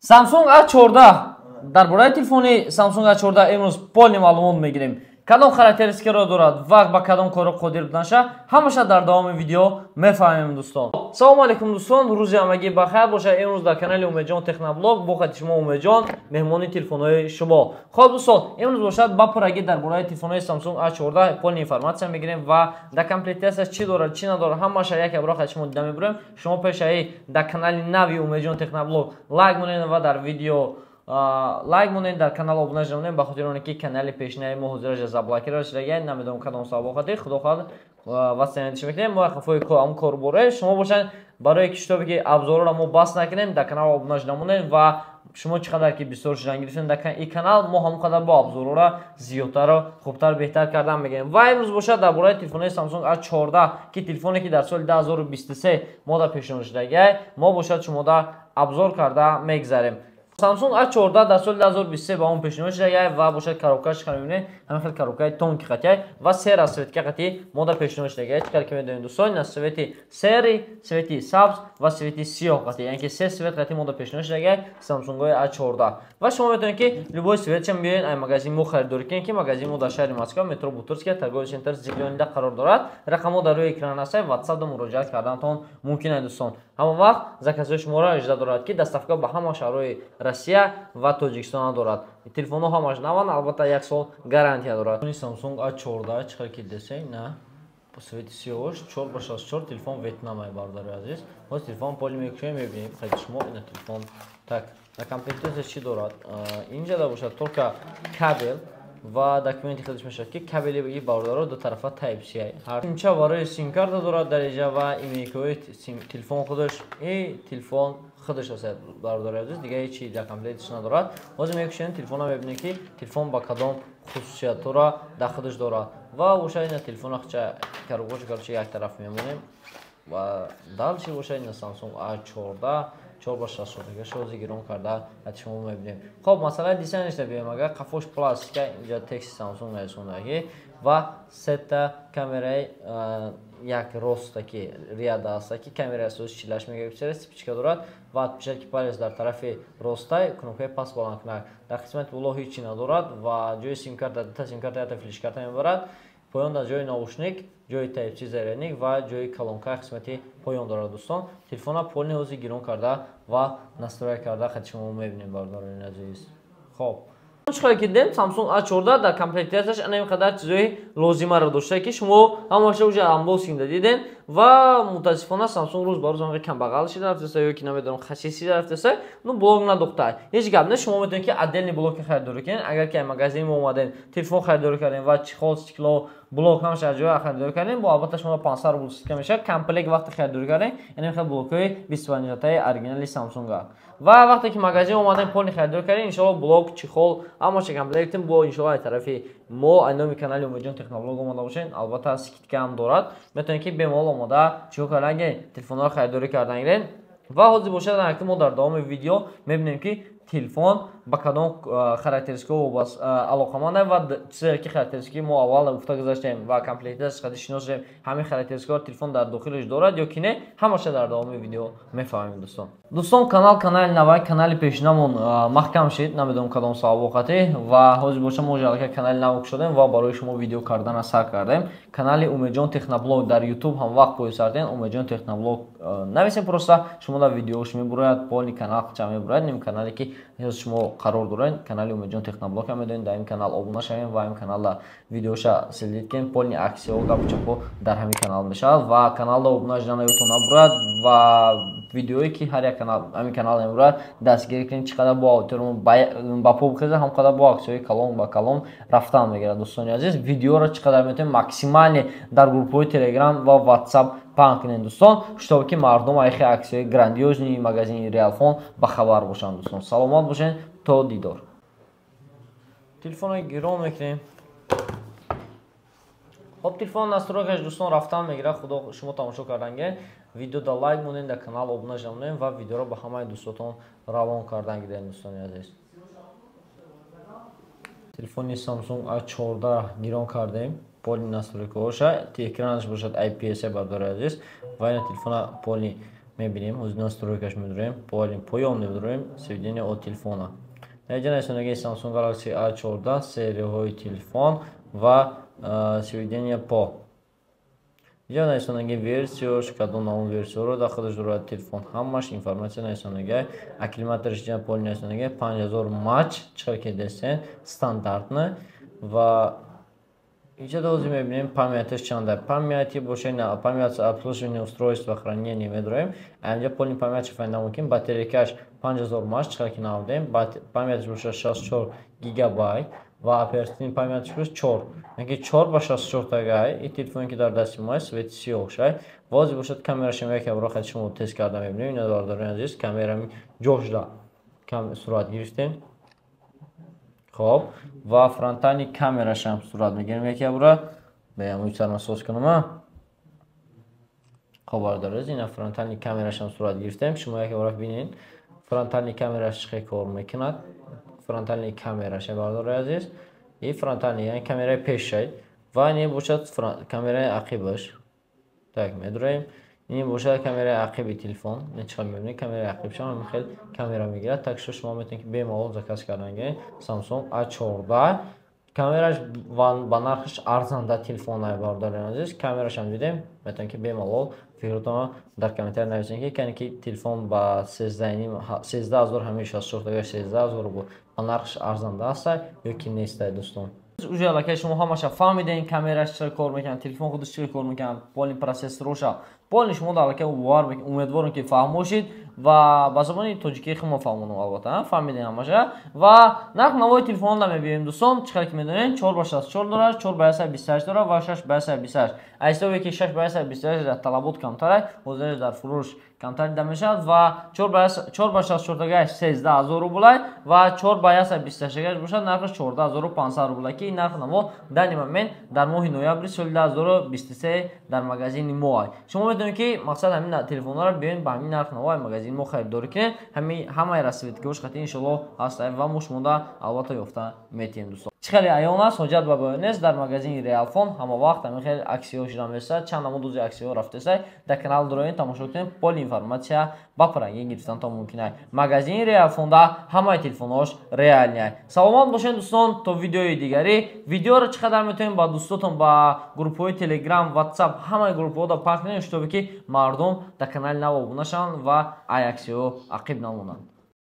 Samsung A14. Дар бораи телефони Samsung A14 имрӯз полный маълумот мегирем. Кадом характеристикаро дорад ва ба кадом корро қодир буданаша, ҳамаша дар давоми видео мефаҳмем, дӯстон. Салому алейкум, дӯстон, рӯзи ҳамагӣ бахайр бошад. Имрӯз дар канали Умедҷон Техноблог бо хати шумо Умедҷон, меҳмони телефонҳои шумо. Хоб, дӯстон, имрӯз бошад, ба пуррагӣ дар бораи телефонҳои Samsung A14 полный информация мегирем ва дар комплектация чӣ дорад, чӣ надорад, ҳамаша яке бро хати шумо дида мебурем. Шумо пешаи дар канали нави Умедҷон Техноблог лайк монед ва дар видео лайк монед, дар канал обуна шавед, ба хотири оне ки канали пешинаи мо ҳозираша заблокировать шудагиай, намедонам кадом сабаб хотир. Худо хоҳад, васиятиш мекунем мо қафои ҳам кор боре. Шумо бошанд, барои киштобе ки абзорро мо бас накунем, дар канал обуна шуда монед ва шумо чӣ қадар ки бисёр шудан гирифтем дар ин канал, мо ҳамон қадар бо абзорҳоро зиёдтару хубтар, беҳтар кардан мегирем. Ва имрӯз бошад, дар бораи телефони Samsung A14, ки телефоне ки дар соли 2023 мо дар пешниҳод шудагиай, мо бошад, шумода обзор карда мегзарем. Samsung A14 дар соли 2023 ба он пешниҳод шудагиай ва бошад, коробкаш чӣ мебинед, ҳамин хел коробкаи тонкий қатиай ва се расцветка қати мо дар пешниҳод шудагиай. Чӣ ки медонед, дӯстон, на цвети серый, цвети сабз ва цвети сиёҳ қати, яъне ки се цвет қати мо дар пешниҳод шудагиай Samsung-ҳои A14. Ва шумо метавонед, ки любой цветшам биёед, ай магазин мо харидорӣ кунед, ки магазин мо дар шаҳри Москва, метро Бутырская, торговый центр Зелёныйда қарор дорад. Рақамҳо дар рӯи экран ҳастанд, WhatsApp-да муроҷиат карданатон мумкин аст, дӯстон. Ҳамон вақт заказҳои шуморо иҷра дорад, ки доставка ба ҳама шаҳрҳои Россия ва Тоҷикистон дорад. Телефонҳо ҳамаш наванд, албатта, як сол гарантия дорад. Samsung A14, чӣ хел ки десей, на цвети сиёҳош, 4 ба 64, телефон Ветнамай, бародари азиз. Ҳоз телефон полный мекушем, мебинем хади шумо ина телефон. Так, на комплектация чӣ дорад? Инҷа да бошад только кабел ва документи худаш мешавад, ки кабели и бародаро ду тарафа Type C. Ҳарча барои сим-карта дорад дар инҷа ва имейкҳои телефон худаш и телефон худаш аст, бародари азиз, дига ҳеҷ дар комплекташ надорад. Ҳозир мекушем телефонро, мебинем, ки телефон ба кадом хусусиятҳоро дар худаш дорад. Ва бошад, ина телефона хча коробкаша, короче, як тараф мемонем ва дальше бошад, ина Samsung A14 4 ба 64 ҳозир гирон карда ати шумо мебинем. Хоб, масъалаи дизайнашда биёем. Агар қафош пластика, инҷа тексти Samsung нарисондаги ва сета камераи як роста, ки ряда аста, ки камераи асоси 48 мегапиксел, вспышка дорад ва отпечатки палец дар тарафи ростай, кнопкаи паст баландкунак. Дар қисмати боло ҳеҷ чи надорад ва ҷои симкарта, дута симкарта, якта флешкарта мебарад. Поён дар ҷои наушник, ҷои Type-C зарядник ва ҷои колонка қисмати поён дорад, дӯстон. Телефона полный ҳозир гирон карда ва настройка карда хати шумо мебинем, бародарони азиз. Хоб, чӣ хеле ки дидем, Samsung A14 дар комплектацияш ана ин қадар чизҳои лозимаро дошта, ки шумо ҳамаша уже анбоксингда дидем. Ва мутаассифона, Samsung рӯз ба рӯз ҳамин камбағал шида рафтаста ё ки намедонам, хасисӣ рафтаста, ну, блок надохта. Ҳеҷ гап не, шумо метавонед, ки отдельный блоки харидорӣ кунед. Агар ки магазини мо омадем, телефон харидорӣ кардем ва чехол, стекло, блок ҳамаша аз ҷоя харидорӣ кардем, бо албатта шумо 500 рубл скидка мешавад. Комплект вақте харидорӣ кардем, яъне хел блокҳои 25-таи оригинали Samsung. Ва вақте ки магазин омадем, полный харидорӣ кардем, иншоалло, блок, чехол, ҳамаша комплектем бо иншоалло аз тарафи мо, аз номи канали Умедҷон Техноблог омада бошед, албатта, скидка ҳам дорад. Метавонед, ки бемалол омода чико кардан гиред, телефонҳоро харидорӣ кардан гиред. Ва ҳозир бошад, ки мо дар давоми видео мебинем, ки телефон ба кадом характеристикаҳо алоқаманд ва чизе ки характеристики мо аввал гуфта гузаштем ва комплектацияш қади шинос шудем, ҳамин характеристикаҳо телефон дар дохилаш дорад ё ки не, ҳамаша дар давоми видео мефаҳмем, дӯстон. Дӯстон, канал канали навай, канали пешинамон маҳкам шид, намедонам кадом сабабоқатӣ. Ва ҳозир боша, мо аллакай канали нав кушодем ва барои шумо видео кардана сар кардем. Канали Умедҷон Техноблог дар Ютуб ҳам вақт поисардем, Умедҷон Техноблог нависем, просто шумо дар видеош мебурояд, полный канал ча мебурояд. Ним канале ки шумо қарор доред, канали Умедҷон Техноблог ҳам медонед, дар ин канал обуна шавем ва ин каналда видеоша следить кунем. Полный аксияҳо, гапу чапҳо дар ҳамин канал мешавад ва каналда обуна шудан ёдтон набурад ва видеое ки ҳар як канал ҳамин канал мебурад, дастгирӣ кунед. Чӣ қадар бо аудиториямо ба по бихезад, ҳам қадар бо аксияҳои калон ба калон рафтан мегирад. Дӯстони азиз, видеоро чӣ қадар метавонем, максимально дар группҳои Телеграм ва Ватсап паҳн кунед, дӯстон, чтобы ки мардум айхи аксияҳои грандиозный магазини Реалфон ба хабар бошанд. Дӯстон, саломат бошед, то дидор. Телефонро гирон мекунем. Хоб, телефон настройкаш, дӯстон, рафтан мегирад. Худо шумо тамошо кардан гиред. Видео да лайк монед, дар канал обуна шавонед ва видеоро ба ҳамаи дӯстотон равон кардан гиред. Дӯстони азиз, телефони Samsung A14 гирон кардем, полный настройкаҳоша, экранаш бошад IPS, бардори азиз. Ва ина телефона полный Мебинем, ҳозир настройка ш медурем, поён медурем, сведения о телефона. Дар инҷа нависонаги Samsung Galaxy A14, серияҳои телефон ва сведения по. Инҷа нависонаги версияш, кадом навъ версияро дар худаш дорад телефон, ҳамаш информация нависонаги. Аккумулятораш инҷа полный нависонаги 5000 мАч, чӣ ки дестен стандартный. Ва инҷа ҳозир мебинем, память аш чанда. Память и боша, память, обслуживание устройства, хранение медорем. Инҷа полный память ш файда мумкин. Батарейка ш 5000 мАч, чӣ ки навдем. Память ш боша 64 гигабайт ва оперативный память ш боша 4. Яки 4 ба 64 тагай. И телефоне ки дар дасти мо аст, цвет и сиёҳ шай. Вози бошад, камерашам яке бора хати шумо тест карда мебинем. Ина, бародарони азиз, камерами ҷошда сурат гирифтем. Хоб, ва фронтальный камерашам сурат мегирем яке бора. Беям сарма соз кунам. Хоб, бародари азиз, ина фронтальный камерашам сурат гирифтем. Шумо яке бора бинед, фронтальный камераш чӣ хел кор мекунад. Фронтальный камераш, бародари азиз, и фронтальный, яъне камераи пешай, ва ин бошад камераи ақибаш. Так, медурем, ин бошад камераи ақиби телефон. Чӣ мебинед, камераи ақибшам хел камера мегирад. Так что шумо метавонед, ки бемалол заказ кардан гиред Samsung A14. Камераш ба нархаш арзанда телефон, бародари азиз. Камерашам дидем. Метавонед, ки бемалол фикротонро дар комментария нависед, ки кане ки телефон ба 13 000, ҳамаи 64 13 000 рубл ба нархаш арзанда аста ё ки нестай, дӯстон. Уже аллакай шумо ҳамаша фаҳмидем, камераш чӣ кор мекунад, телефон худаш чӣ кор мекунад, полный процессороша полный шумо аллакай бовар, умедворем, ки фаҳмошид ва ба забони тоҷикии хумо фаҳмонам, албатта фаҳмидем ҳамаша. Ва нарх навои телефонро мебинем, дӯстон. Чӣ хеле ки медонем, 4 ба 64 дорад, 4 ба 128 дорад ва 6 ба 128. Аз ҳисобе ки 6 ба 128 дар талабот камтар, ҳозир дар фурӯш камтар дида мешавад. Ва 4 ба 64 13 000 рублай ва 4 ба 128 бошад, нархаш 14 500 рублай, ки ин нарх наво данный момент дар моҳи ноябри соли 2023 дар магазини мо. Шумо метавонед, ки мақсад ҳамин телефонҳоро биёед, ба ҳамин нарх наво магазини мо харидорӣ кунед. Ҳамаи расцветка ҳош хати иншоалло ҳаст ва мо шумода албатта ёфта метиҳем, дӯстон. Чӣ хеле аён аст, ҳоҷат ба баён нест, дар магазини Реалфон ҳама вақт ҳамин хеле аксияҳо шуда мерасад. Чанд намуд аксияҳо рафтеса, дар канал дуроен, тамошо кунед, полный информация ба пуррангӣ гирифтантон мумкин аст. Магазини Реалфонда ҳамаи телефонҳош реальный. Саломат бошед, дӯстон, то видеои дигарӣ. Видеоро чӣ қадар метавонем ба дӯстотон, ба группҳои Телеграм, Ватсап, ҳамаи группҳода пахш кунед, шутобе ки мардум дар канали нав обуна шаванд ва ай аксияҳо ақиб намонанд.